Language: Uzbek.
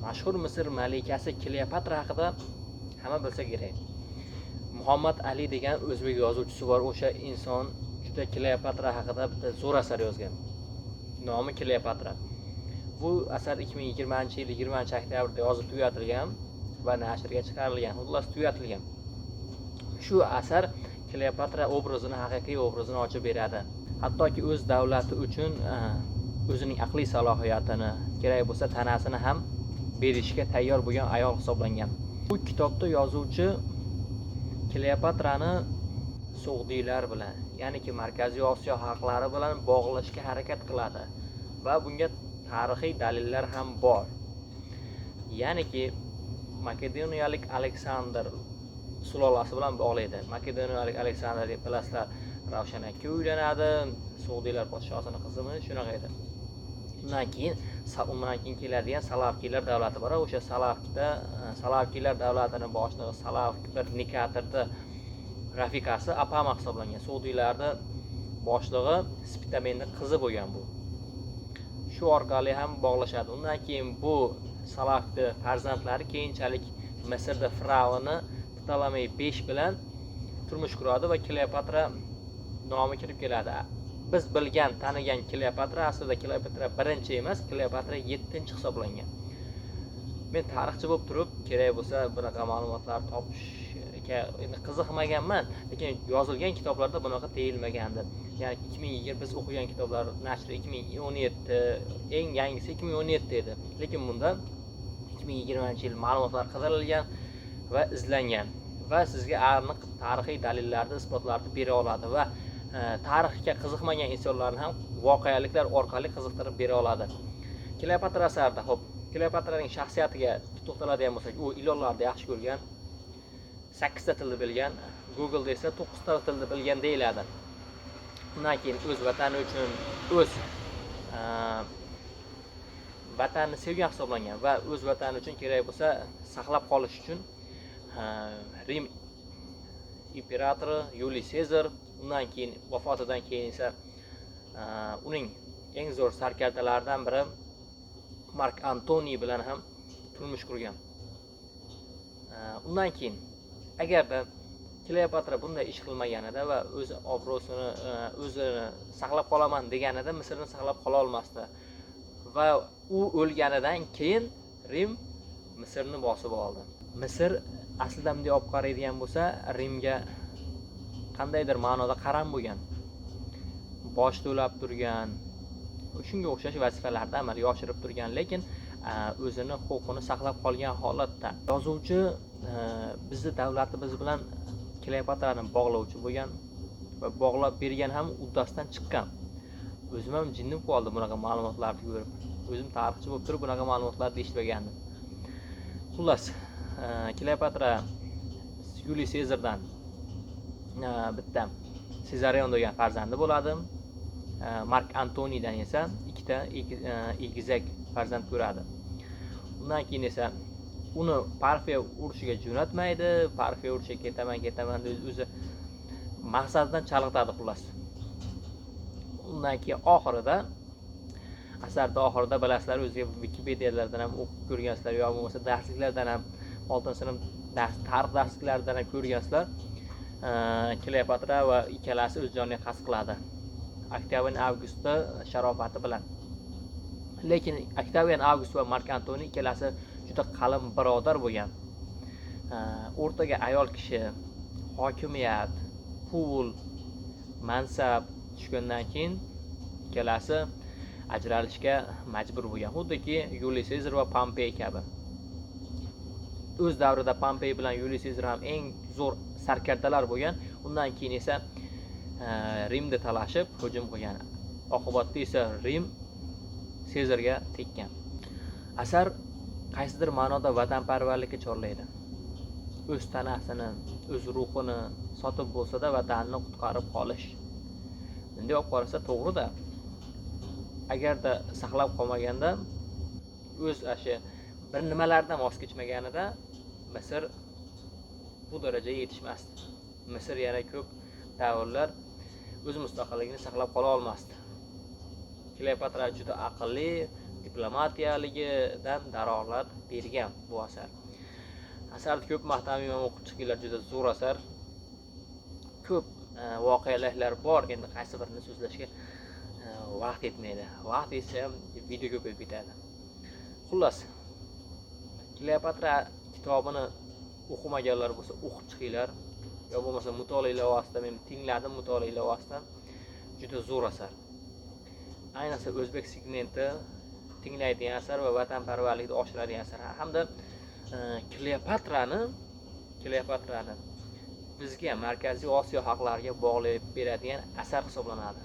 Mashhur Misr malikasi Kleopatra haqida hamma bilsa kerak. Muhammad Ali degan o'zbek yozuvchisi bor, o'sha inson juda Kleopatra haqida bitta zo'r asar yozgan. Nomi Kleopatra. Bu asar 2020-yil 20 oktyabrda yozib tugatilgan va nashrga chiqarilgan, xullas, tugatilgan. Shu asar Kleopatra obrazini, haqiqiy obrazini ochib beradi. Hattoki o'z davlati uchun o'zining aqliy salohiyatini, kerak bo'lsa, tanasini ham berishga tayyor bo'lgan ayol hisoblangan. Bu kitobda yozuvchi Kleopatrani So'g'diylar bilan, ya'niki Markaziy Osiyo xalqlari bilan bog'lashga harakat qiladi va bunga tarixiy dalillar ham bor. Ya'niki makedoniyalik Aleksandr sulolasi bilan bog'laydi. Makedoniyalik Aleksandr deb bilasizlar, Ravshanakka uylanadi, So'g'diylar podshosini qizimi, shunaqa edi. Undan keyin keladigan Salavkiylar davlati bor. O'sha Salavkiylar davlatini boshlig'i Salavk bir Nikatorni rafiqasi Apama hisoblangan. So'g'diylarni boshlig'i Spitamenni qizi bo'lgan bu. Shu orqali ham bog'lashadi. Undan keyin bu Salavkni farzandlari keyinchalik Misrda fir'avni Ptolomey 5 bilan turmush quradi va Kleopatra nomi kirib keladi. Biz bilgan, tanigan Kleopatra aslida Kleopatra birinchi emas, Kleopatra yettinchi hisoblangan. Men tarixchi bo'lib turib, kerak bo'lsa, bunaqa ma'lumotlar topishga endi qiziqmaganman, lekin yozilgan kitoblarda bunaqa deyilmagandi. Ya'ni 2020, biz o'qigan kitoblar nashri 2017, eng yangisi 2017 edi, lekin bunda 2020 yil ma'lumotlar qidirilgan va izlangan va sizga aniq tarixiy dalillarni, isbotlarni bera oladi va tarixga qiziqmagan insonlarni ham voqeliklar orqali qiziqtirib bera oladi Kleopatra asarida. Ho'p, Kleopatraning shaxsiyatiga to'xtaladigan bo'lsak, u ilonlarni yaxshi ko'rgan, sakkizta tilni bilgan, Google'da esa to'qqizta tilni bilgan deyiladi. Undan keyin o'z vatani uchun, o'z vatanini sevgan hisoblangan va o'z vatani uchun, kerak bo'lsa, saqlab qolish uchun Rim imperatori Yuliy Sezar, undan keyin vafotidan keyin esa uning eng zo'r sarkardalaridan biri Mark Antoniy bilan ham turmush qurgan. Undan keyin agarda Kleopatra bunday ish qilmaganida va o'z obro'sini, o'zini saqlab qolaman deganida, Misrni saqlab qola olmasdi va u o'lganidan keyin Rim Misrni bosib oldi. Misr aslida bunday olib qaraydigan bo'lsa, Rimga qandaydir ma'noda qaram bo'lgan, boj to'lab turgan, shunga o'xshash vazifalarni amalga oshirib turgan, lekin o'zini huquqini saqlab qolgan holatda. Yozuvchi bizni davlatimiz bilan Kleopatrani bog'lovchi bo'lgan va bog'lab bergan ham uddasidan chiqqan. O'zim ham jinnim qoldim bunaqa ma'lumotlarni ko'rib. O'zim tarixchi bo'lib turib, bunaqa ma'lumotlarni eshitmagandim. Xullas, Kleopatra Yuliy Sezardan bitta Sezarion degan farzandi bo'ladi. Mark Antoniydan esa ikkita egizak farzand ko'radi. Undan keyin esa uni Parfiya urushiga jo'natmaydi. Parfiya urushiga ketaman, ketaman deb o'zi maqsadidan chalg'itadi, xullas. Undan keyin oxirida, asarda oxirida, bilasizlar, o'ziga Wikipedialardan ham o'qib ko'rgansizlar yo bo'lmasa darsliklardan ham, oltinchi sinf dars, tarix darsliklaridan ham ko'rgansizlar, Kleopatra va ikkalasi o'z joniga qasd qiladi Oktavian Avgustni sharofati bilan. Lekin Oktavian Avgust va Mark Antoniy ikkalasi juda qalin birodar bo'lgan. O'rtaga ayol kishi, hokimiyat, pul, mansab tushgandan keyin ikkalasi ajralishga majbur bo'lgan, xuddiki Yuliy Sezar va Pompey kabi. O'z davrida Pompey bilan Yuliy Sezar ham eng zo'r sarkardalar bo'lgan. Undan keyin esa Rimda talashib hujum qilgan, oqibatda esa Rim Sezarga tekkan. Asar qaysidir ma'noda vatanparvarlikka chorlaydi. O'z tanasini, o'z ruhini sotib bo'lsada vatanini qutqarib qolish. Bunday olib qarasa, to'g'rida, agarda saqlab qolmaganda, o'z shu bir nimalardan voz kechmaganida, Misr bu darajaga yetishmasdi. Misr yana ko'p davrlar o'z mustaqilligini saqlab qola olmasdi. Kleopatra juda aqlli, diplomat. diplomatiyaligidan dalolat bergan bu asar. Asarni ko'p maqtamayman, o'qib chiqinglar, juda zo'r asar. Ko'p voqealar bor, endi qaysi birini so'zlashga vaqt yetmaydi. Vaqt yetsa ham video ko'payib ketadi. Xullas, Kleopatra kitobini o'qimaganlar bo'lsa o'qib chiqinglar, yo bo'lmasa mutolaa ilovasida, men tingladim mutolaa ilovasidan, juda zo'r asar. Ayniqsa o'zbek segmenti tinglaydigan asar va vatanparvarlikni oshiradigan asar. Hamda Kleopatrani bizga, Markaziy Osiyo xalqlariga bog'lab beradigan asar hisoblanadi.